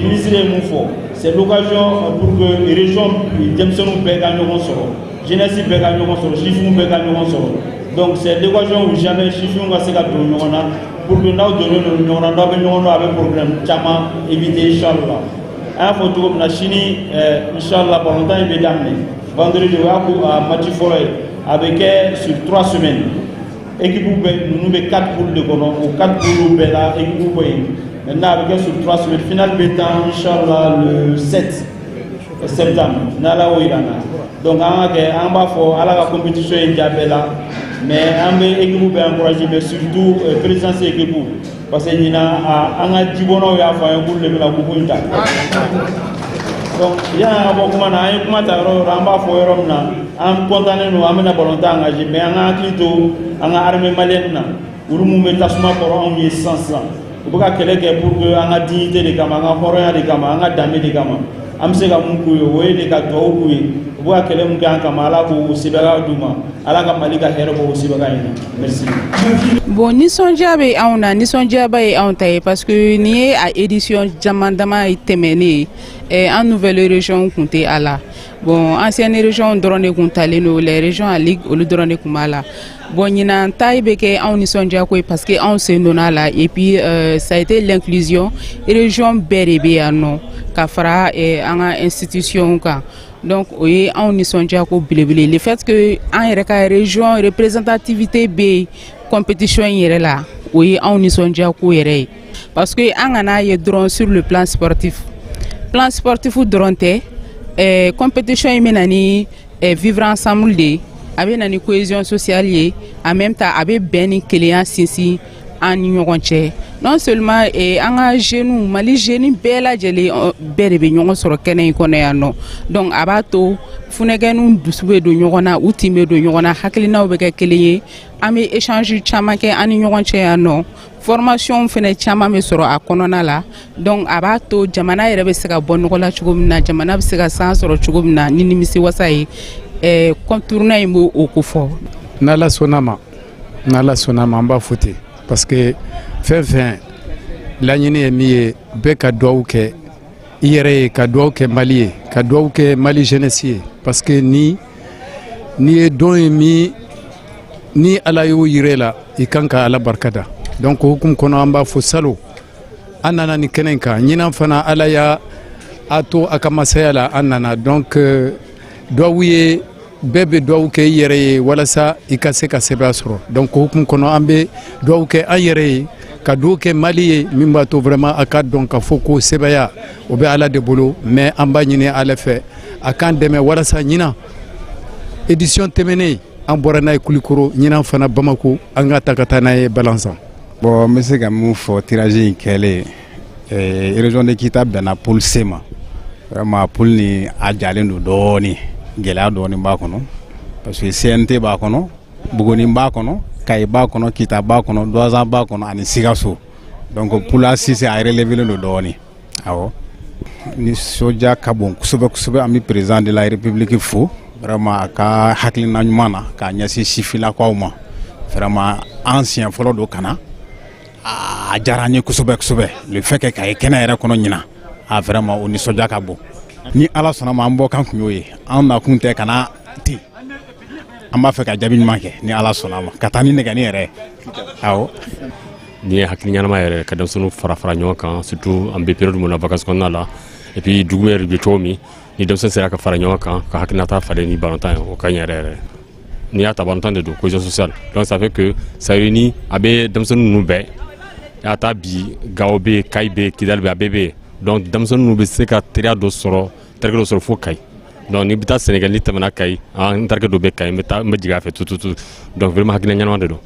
ministre ye mun fɔ, c'est l'occasion pour que région denmisɛnninw bɛɛ ka ɲɔgɔn sɔrɔ, jeunesse bɛɛ ka ɲɔgɔn sɔrɔ, sifinw bɛɛ ka ɲɔgɔn sɔrɔ. Donc c'est l'occasion ou jamais sifinw ka se ka don ɲɔgɔn na, pour que n'aw donnen don ɲɔgɔn na, n'aw bɛ ɲɔgɔn dɔn, a bɛ problème caman éviter, inchallah. An y'a fɔ cogo min na, sini inchallah, balontan in bɛ daminɛ vendredi, o y'a ko a match fɔlɔ ye. A bɛ kɛ sur 3 semaines. Équipe bɛ ninnu bɛ quatre poules de kɔnɔ, o quatre poules bɛɛ la équipe bɛ yen. Maintenant, a bɛ kɛ sur 3 semaines, finale bɛ tan inchallah le 7 septembre, n'Ala y'o yira an na. Donc an ka kɛ, an b'a fɔ Ala ka compétition in diya bɛɛ la, mais an bɛ équipe bɛɛ encourager, mais surtout présidence équipe, parce que ɲinan an ka jibɔnnaw y'a fɔ an ye k'olu de bɛna coupe in ta. Donc yanni an ka bɔ kuma na, an ye kuma ta yɔrɔ o yɔrɔ, an b'a fɔ yɔrɔ min na, an kɔntannen don, an bɛna balontan engagé, mais an ka hakili to an ka armée malienne na, olu mun bɛ tasuma kɔrɔ anw ye sisan sisan, u bɛ ka kɛlɛ kɛ pour que an ka dignité de kama, an ka hɔrɔnya de kama, an ka danbe de kama. An bɛ se ka mun k'u ye, o ye de ka dugawu k'u ye. U bɛ ka kɛlɛ mun kɛ an kama, Ala k'o sebaaya d'u ma, Ala ka Mali ka hɛrɛ bɔ o sebaaya in na. Merci. Bon, nisɔndiya bɛ anw na, nisɔndiyaba ye anw ta ye, parce que nin ye a édition caman dama tɛmɛnen ye. An nouvelle région kun tɛ a la. Bon, ancienne région dɔrɔn de kun talen don, les régions à ligue, olu dɔrɔn de kun b'a la. Bon, ɲinan ta bɛ kɛ anw nisɔndiya ko ye, parce que anw sen donna a la et puis ça a été l'inclusion, région bɛɛ de bɛ yan nɔ ka fara an ka institution kan. Donc o ye anw nisɔndiya ko belebele. Le fait que an yɛrɛ ka région représentativité bɛ yen compétition in yɛrɛ la, o ye anw nisɔndiya ko yɛrɛ ye, parce que an kana ye dɔrɔn sur le plan sportif, plan sportif dɔrɔn tɛ. Compétition in bɛ na ni vivre ensemble de ye, a bɛ na ni cohésion sociale ye, en même temps a bɛ bɛn ni kelenya sinsin an ni ɲɔgɔn cɛ. Non seulement an ka jeunes, Mali jeunes bɛɛ lajɛlen bɛɛ de bɛ ɲɔgɔn sɔrɔ kɛnɛ in kɔnɔ yan nɔ. Donc a b'a to funɛgɛnw dusu bɛ don ɲɔgɔn na, u tin bɛ don ɲɔgɔn na, hakilinaw bɛ kɛ kelen ye. An bɛ échange caman kɛ an ni ɲɔgɔn cɛ yan nɔ, formation fɛnɛ caman bɛ sɔrɔ a kɔnɔna la. Donc a b'a to jamana yɛrɛ bɛ se ka bɔ nɔgɔ la cogo min na, jamana bɛ se ka san sɔrɔ cogo min na ni nimisi wasa ye, tournoi in b'o o ko fɔ. N'Ala sɔnna ma, n'Ala sɔnna ma, an b'a fɔ ten, parce que fɛn fɛn laɲini ye min ye, bɛɛ ka duwawu kɛ i yɛrɛ ye, ka duwawu kɛ Mali ye, ka duwawu kɛ Mali jeunesse ye, parce que ni n'i ye don ye min ni Ala y'o yira la, i kan ka Ala barika da. Donc o hukumu kɔnɔ, an b'a fɔ salon an nana nin kɛnɛ in kan, ɲinan fana Ala y'a a to a ka masaya la, an nana. Donc duwawu ye, bɛɛ bɛ duwawu kɛ i yɛrɛ ye walasa i ka se ka sɛbɛn sɔrɔ. Donc o hukumu kɔnɔ, an bɛ duwawu kɛ an yɛrɛ ye, ka duwawu kɛ Mali ye, min b'a to vraiment a ka dɔn k'a fɔ ko sɛbɛya o bɛ Ala de bolo. Mais an b'a ɲini Ala fɛ a k'an dɛmɛ walasa ɲinan, édition tɛmɛnen an bɔra n'a ye Kulikoro, ɲinan fana Bamako, an ka ta ka taa n'a ye Balanzan. Bon, n bɛ se ka mun fɔ tirage in kɛlen, région de Kita bɛnna poule C ma. Vraiment, poule ni a jalen don dɔɔni, gɛlɛya dɔɔni b'a kɔnɔ, parce que CNT b'a kɔnɔ, Buguni b'a kɔnɔ, Kayi b'a kɔnɔ, Kita b'a kɔnɔ, Duwanzan b'a kɔnɔ ani Sikaso. Donc poule A 6 a relevé don dɔɔni. Awɔ, nisɔndiya ka bon kosɛbɛ kosɛbɛ. An bɛ président de la République fo vraiment a ka hakilina ɲuman na k'a ɲɛsin sifinnakaw ma. Vraiment, an siɲɛ fɔlɔ don ka na. a diyara an ye kosɛbɛ kosɛbɛ. Le fait que k'a ye kɛnɛ yɛrɛ kɔnɔ ɲinan, a vraiment, o nisɔndiya ka bon. Ni Ala sɔnna ma, an bɔ kan kun y'o ye. An nakun tɛ ka na ten, an b'a fɛ ka jaabi ɲuman kɛ ni Ala sɔnna ma, ka taa ni nɛgɛni yɛrɛ ye, awɔ. Nin ye hakili ɲɛnama yɛrɛ ka denmisɛnninw fara fara ɲɔgɔn kan, surtout an bɛ période mun na, vacances kɔnɔna la. Et puis dugu yɛrɛ bɛ cogo min, ni denmisɛn sera ka fara ɲɔgɔn kan ka hakilinata falen ni balontan ye, o ka ɲi yɛrɛ yɛrɛ. N'i y'a ta, balontan de don, cohésion sociale. Donc ça fait que ça réunit, a bɛ denmisɛnnin ninnu bɛɛ y'a ta bi, Gawo bɛ yen, Kayi bɛ yen, Kidali bɛ yen, a bɛɛ bɛ yen. Donc denmisɛnnin ninnu bɛ se ka teriya dɔ sɔrɔ, terikɛ dɔ sɔrɔ fo Kayi. Donc n'i bɛ taa Sénégal, n'i tɛmɛna Kayi, an terikɛ dɔ bɛ Kayi, n bɛ taa, n bɛ jigin a fɛ tututu. Donc vraiment, hakilina ɲɛnama de don.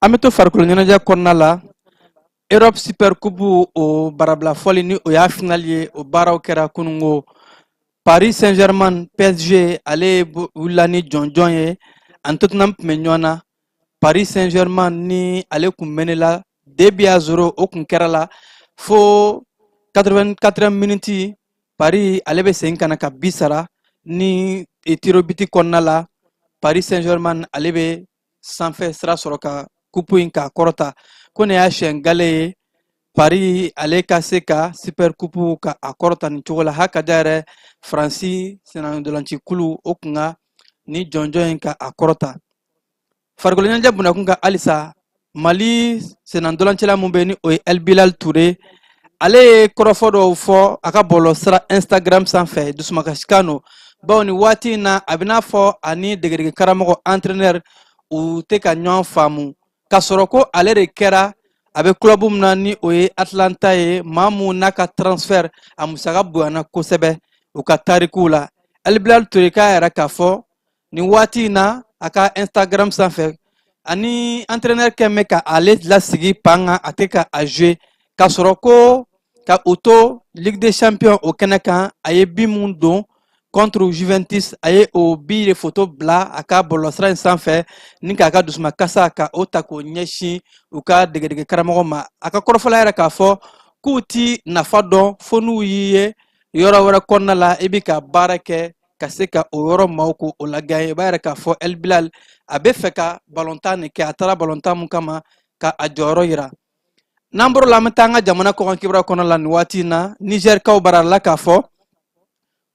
An bɛ to farikolo ɲɛnajɛ kɔnɔna la. Europe Super Coupe, o barabila fɔli ni o y'a finali ye, o baaraw kɛra kunungo. Paris Saint-Germain, PSG, ale wulila ni jɔnjɔn ye. Ani Tottenham tun bɛ ɲɔgɔn na. Paris Saint-Germain ni ale kun menela 2 buts à 0. O kun kɛra la fo 84 minutes, Paris ale bɛ segin ka na ka bi sara ni tirs au but kɔnɔna la. Paris Saint-Germain ale bɛ sanfɛ sira sɔrɔ ka kupu in k'a kɔrɔta. Ko nin y'a siɲɛ gale ye Paris ale ka se ka super coupe ka a kɔrɔta nin cogo la. Hakaja yɛrɛ, Faransi sennantolaci kulu, o kun ka ni jɔnjɔn in ka a kɔrɔta. Farikolo ɲɛnajɛ bundakun kan halisa, Mali sennantolacila mun bɛ ni o ye El Bilal Ture, ale ye kɔrɔfɔ dɔw fɔ a ka bɔlɔlɔ sira Instagram sanfɛ. Dusumakasikan don, bawo nin waati in na, a bɛ n'a fɔ ani degedege karamɔgɔ, entraîneur, u tɛ ka ɲɔgɔn faamu, k'a sɔrɔ ko ale de kɛra a bɛ club min na ni o ye Atlanta ye, maa mun n'a ka transfert a musaka bonyana kosɛbɛ u ka tarikuw la. El Bilal Ture k'a yɛrɛ k'a fɔ nin waati in na a ka Instagram sanfɛ, ani entraîneur kɛn bɛ ka ale lasigi pan kan, a tɛ ka a jouer, k'a sɔrɔ ko ka u to Ligue des Champions o kɛnɛ kan, a ye bi mun don contre Juventus, a ye o bi de photo bila a ka bɔlɔlɔsira in sanfɛ ni k'a ka dusumakasa ka o ta k'o ɲɛsin u ka degedege karamɔgɔ ma. A ka kɔrɔfɔla yɛrɛ k'a fɔ k'u ti nafa dɔn fo n'u y'i ye yɔrɔ wɛrɛ kɔnɔna la, i bɛ ka baara kɛ ka se ka o yɔrɔ maaw ko o laganye. I b'a yɛrɛ k'a fɔ El Bilal a bɛ fɛ ka balontan nin kɛ, a taara balontan mun kama ka a jɔyɔrɔ yira. N'an bɔr'o la, an bɛ taa an ka jamana kɔkan kibaruya kɔnɔ la. Nin waati in na, Nizɛrikaw bara la k'a fɔ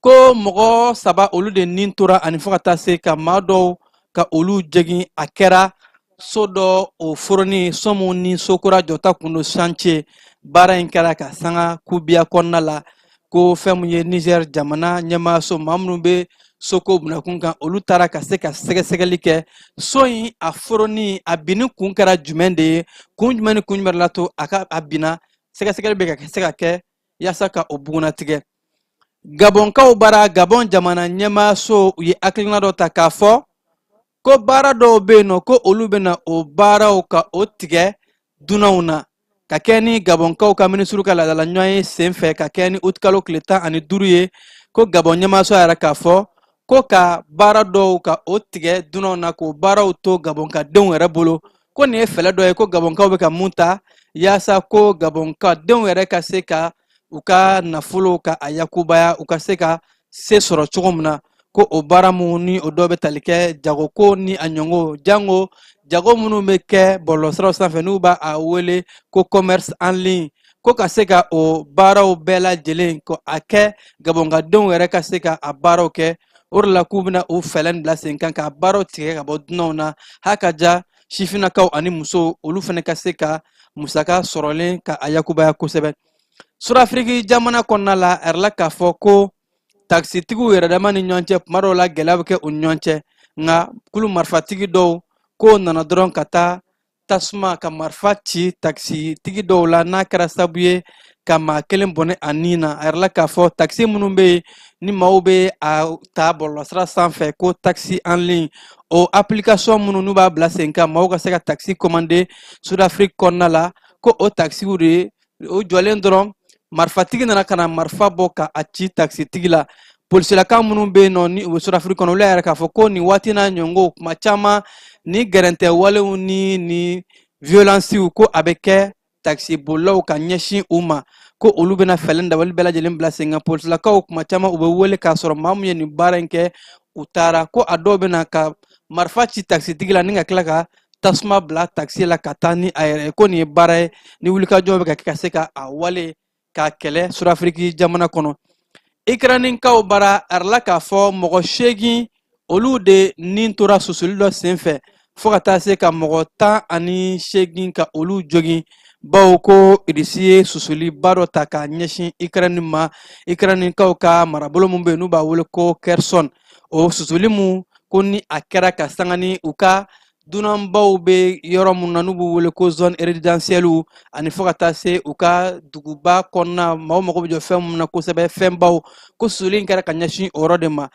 ko mɔgɔ saba olu de nin tora, ani fo ka taa se ka maa dɔw ka olu jogin. A kɛra so dɔ o foroni, so mun ni sokura jɔta kun don, chantier baara in kɛra ka sanga Kubiya kɔnɔna la. Ko fɛn mun ye Niger jamana ɲɛmaaso, maa minnu bɛ soko bunakun kan, olu taara ka se ka sɛgɛsɛgɛli kɛ so in a foroni, a binni kun kɛra jumɛn de ye, kun jumɛn ni kun jumɛn la to a ka a binna. Sɛgɛsɛgɛli bɛ ka se ka kɛ yaasa ka o bugunnatigɛ. Gabɔnkaw bara, Gabɔn jamana ɲɛmaaso, u ye hakilina dɔ ta k'a fɔ ko baara dɔw bɛ yen nɔ, ko olu bɛna o baaraw ka o tigɛ dunanw na, ka kɛ ni Gabɔnkaw ka minisiriw ka laadala ɲɔgɔnye senfɛ, ka kɛ ni utikalo tile 15 ye. Ko Gabɔn ɲɛmaaso yɛrɛ k'a fɔ ko ka baara dɔw ka o tigɛ dunanw na, k'o baaraw to Gabɔn ka denw yɛrɛ bolo, ko nin ye fɛɛrɛ dɔ ye ko Gabɔnkaw bɛ ka mun ta yaasa ko Gabɔn ka denw yɛrɛ ka se ka u ka nafolo ka a yakubaya, u ka se ka se sɔrɔ cogo min na. Ko o baara mun ni o dɔw bɛ tali kɛ jagoko ni a ɲɔgɔn jango jago minnu bɛ kɛ bɔlɔlɔsiraw sanfɛ, n'u b'a a wele ko commerce en ligne, ko ka se ka o baaraw bɛɛ lajɛlen ko a kɛ Gabɔnkadenw yɛrɛ ka se ka a baaraw kɛ. O de la k'u bɛna o fɛɛrɛ nin bila sen kan ka baaraw tigɛ ka bɔ dunanw na, h'a ka ja sifinnakaw ani musow, olu fana ka se ka musaka sɔrɔlen ka a yakubaya kosɛbɛ. Surafiriki jamana kɔnɔna la, a yɛrɛ la k'a fɔ ko takisitigiw yɛrɛ dama ni ɲɔgɔn cɛ, kuma dɔw la gɛlɛya bɛ kɛ u ni ɲɔgɔn cɛ. Nka kulu marifatigi dɔw k'o nana dɔrɔn ka taa tasuma ka marifa ci takisitigi dɔw la, n'a kɛra sababu ye ka maa kelen bɔnɛ a ni na. A yɛrɛ la k'a fɔ takisi minnu bɛ yen ni maaw bɛ a ta bɔlɔlɔsira sanfɛ, ko taxi en ligne, o application minnu n'u b'a bila sen kan maaw ka se ka taxi commander Sud-Afrique kɔnɔna la, ko o takisiw de o jɔlen dɔrɔn, marifatigi nana ka na marifa bɔ ka a ci takisitigi la. Polisilaka minnu bɛ yen nɔ ni u bɛ Sudafiriki kɔnɔ, olu y'a yira k'a fɔ ko nin waati n'a ɲɔgɔnw, kuma caman ni gɛrɛntɛ walew ni violencew, ko a bɛ kɛ takisi bolilaw ka ɲɛsin u ma, ko olu bɛna fɛɛrɛ dabali bɛɛ lajɛlen bila sen kan. Polisilakaw, kuma caman u bɛ wele k'a sɔrɔ maa min ye nin baara in kɛ, u taara, ko a dɔw bɛna ka marifa ci takisitigi la ni ka tila ka tasuma bila takisi la ka taa ni a yɛrɛ ye. Ko nin ye baara ye ni wulikajɔ bɛ ka kɛ ka se ka a wale k'a kɛlɛ Sudafiriki jamana kɔnɔ. Ikɛrɛninkaw bara, a yirala k'a fɔ mɔgɔ 8, olu de ni tora susuli dɔ senfɛ, fo ka taa se ka mɔgɔ 18 ka olu jogin, bawo ko Irisi ye susuliba dɔ ta k'a ɲɛsin Ikɛrɛni ma, Ikɛrɛninkaw ka marabolo min bɛ yen n'u b'a wele ko Kɛrsɔn. O susuli mun ko ni a kɛra ka sanga ni u ka dunanbaw bɛ yɔrɔ minnu na n'u b'u wele ko zone résidentielle, ani fo ka taa se u ka duguba kɔnɔna, maaw mago bɛ jɔ fɛn minnu na kosɛbɛ, fɛnbaw, ko susuli in kɛra ka ɲɛsin o yɔrɔ de ma.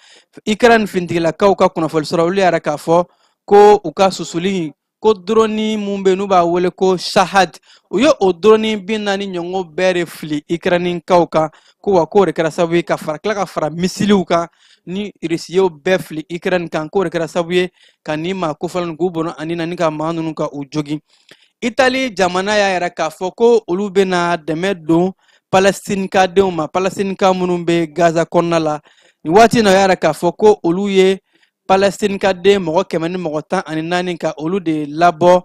Ikɛrɛni finitigilakaw ka kunnafoni sɔrɔ, olu y'a yira k'a fɔ ko u ka susuli in, ko drone mun bɛ yen n'u b'a wele ko Shahed, u ye o drone 40 ɲɔgɔn bɛɛ de fili Ikɛrɛnikaw kan, ko wa k'o de kɛra sababu ye ka fara tila ka fara misiliw kan ni Irisi y'o bɛɛ fili Ikɛrɛni kan, k'o de kɛra sababu ye ka nin maa kofɔlen k'u bɔnɔ ani na ni ka maa ninnu ka u jogin. Itali jamana y'a yira k'a fɔ ko olu bɛna dɛmɛ don Palestinikadenw ma, Palestinika minnu bɛ Gaza kɔnɔna la nin waati in na. O y'a yira k'a fɔ ko olu ye Palestinikaden mɔgɔ 114 ka olu de labɔ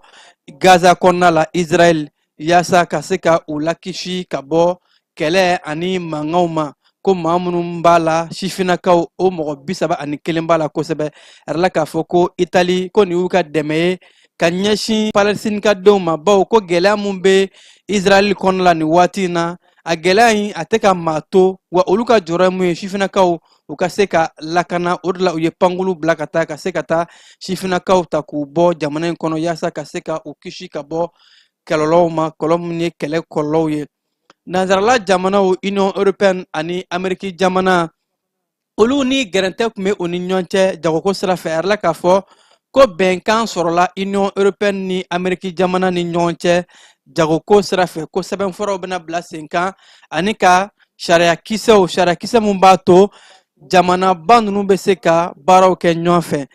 Gaza kɔnɔna la Israɛl, yaasa ka se ka u lakisi ka bɔ kɛlɛ ani mankanw ma, ko maa minnu b'a la sifinnakaw, o mɔgɔ 31 b'a la kosɛbɛ. A yirala k'a fɔ ko Itali, ko nin y'u ka dɛmɛ ye ka ɲɛsin Palestinikadenw ma, bawo ko gɛlɛya min bɛ Israɛl kɔnɔna la nin waati in na, a gɛlɛya in a tɛ ka maa to wa. Olu ka jɔrɔ ye mun ye? Sifinnakaw, u ka se ka lakana. O de la u ye pankulu bila ka taa ka se ka taa sifinnakaw ta k'u bɔ jamana in kɔnɔ, yaasa ka se ka u kisi ka bɔ kɔlɔlɔw ma, kɔlɔlɔ minnu ye kɛlɛ kɔlɔlɔw ye. Nansarala jamanaw, Union européenne ani Ameriki jamana, olu ni gɛrɛntɛ tun bɛ u ni ɲɔgɔn cɛ jagoko sira fɛ. A yirala k'a fɔ ko bɛnkan sɔrɔla Union européenne ni Ameriki jamana ni ɲɔgɔn cɛ jagoko sira fɛ, ko sɛbɛnfuraw bɛna bila sen kan ani ka sariyakisɛw, sariyakisɛ mun b'a to jamanaba ninnu bɛ se ka baaraw kɛ ɲɔgɔn fɛ.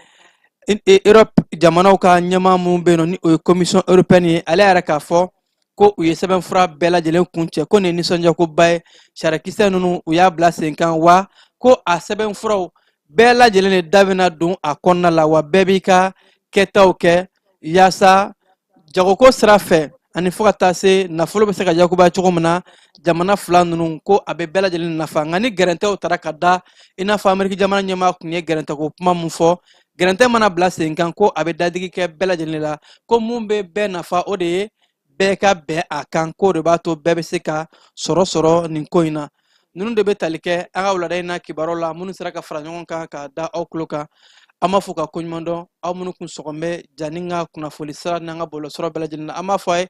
Europe jamanaw ka ɲɛmaa minnu bɛ yen nɔ ni o ye Commission européenne ye, ale yɛrɛ k'a fɔ ko u ye sɛbɛnfura bɛɛ lajɛlen kuncɛ, ko nin ye nisɔndiyakoba ye. Sariyakisɛ ninnu, u y'a bila sen kan wa, ko a sɛbɛnfuraw bɛɛ lajɛlen de da bɛna don a kɔnɔna la, wa bɛɛ b'i ka kɛtaw kɛ yaasa jagoko sira fɛ ani fo ka taa se nafolo bɛ se ka yakubaya cogo min na jamana fila ninnu, ko a bɛ bɛɛ lajɛlen nafa. Nka ni gɛrɛntɛw tara ka da, i n'a fɔ Ameriki jamana ɲɛmaa tun ye gɛrɛntɛko kuma mun fɔ, gɛrɛntɛ mana bila sen kan, ko a bɛ dadigi kɛ bɛɛ lajɛlen la, ko mun bɛ bɛɛ nafa, o de ye bɛɛ ka bɛn a kan, k'o de b'a to bɛɛ bɛ se ka sɔrɔ sɔrɔ nin ko in na. Ninnu de bɛ tali kɛ an ka wulada in na kibaruyaw la minnu sera ka fara ɲɔgɔn kan ka da aw tulo kan. An b'a fɔ ka koɲuman dɔn aw minnu kun sɔgɔn bɛ Jani ka kunnafoni sira n'an ka bɔlɔlɔsira bɛɛ lajɛlen na. An b'a fɔ a ye,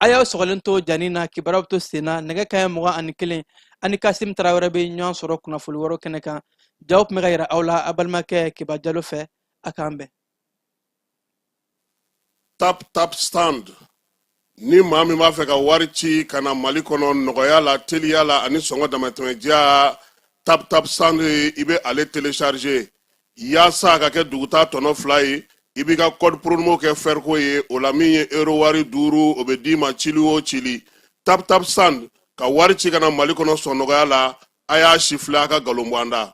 a y'aw sɔgɔlen to Jani na, kibaruyaw bɛ to sen na. Nɛgɛ kanɲɛ 21, ani Kasim Tarawele bɛ ɲɔgɔn sɔrɔ kunnafoni wɛrɛw kɛnɛ kan. Jaw tun bɛ ka yira aw la a balimakɛ Keba Jalo fɛ. A k'an bɛn. Tap Tap Send, ni maa min b'a fɛ ka wari ci ka na Mali kɔnɔ nɔgɔya la, teliya la ani sɔngɔ damatɛmɛdiya, Tap Tap Send, i bɛ ale télécharger yaasa a ka kɛ duguta tɔnɔ 2 ye. I b'i ka code promo kɛ fɛriko ye, o la min ye euro wari 5, o bɛ d'i ma cili o cili. Tap Tap Send, ka wari ci ka na Mali kɔnɔ sɔn nɔgɔya la. A y'a sifilɛ, a ka nkalon bɔ an da.